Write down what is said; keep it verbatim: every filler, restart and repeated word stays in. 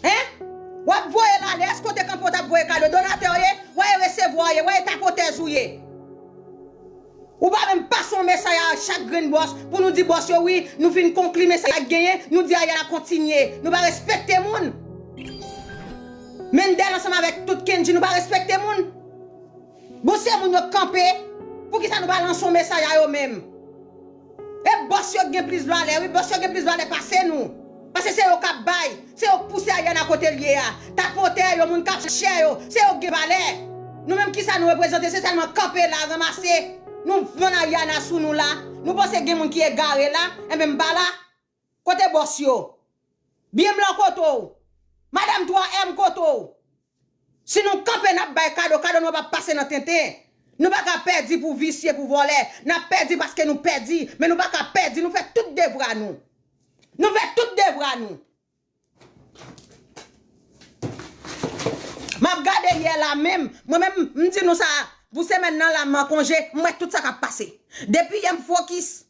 Hein? W ap voye l ale, èske w te kanpe w t ap voye kado? Donatè w ye? W a ye resevwa w ye? W a ye tapotèz ou ye? Ou pa menm pase yon mesaj a chak grenn bòs pou nou di bòs yo wi, nou fin konkli mesaj la genyen, nou di Ariana kontinye. Nou pa respekte moun. Mendel ansanm avèk tout Kendji, nou pa respekte moun. Bon, se moun yo kanpe, poukisa nou pa lanse yon mesaj a yo menm? E bòs yo gen plis valè, wi, bòs yo gen plis valè pase nou. Paske se yo k ap bay, se yo k pouse Ariana kote l ye a. Tapotè yo, moun k ap chè yo, se yo k gen valè. Nou menm kisa nou reprezante, se sèlman kanpe la, ranmase. Nou vann Ariana sou nou la. Nou panse gen moun ki egare la, enben m pa la. Kote bòs yo? Byen blan kote w? Madanm twa M kote w? Si nou kanpe n ap bay kado, kado nou p ap pase nan tenten. Nou pa ka pèdi pou visye, pou vòlè. N ap pèdi paske nou pèdi, men nou pa ka pèdi, nou fè tout devwa nou. Nou fè tout devwa nou. M ap gade yè la menm, mwen menm, m di nou sa, pou semèn nan la, m an konje, m wè tout sa k ap pase. Depi yè m fokis,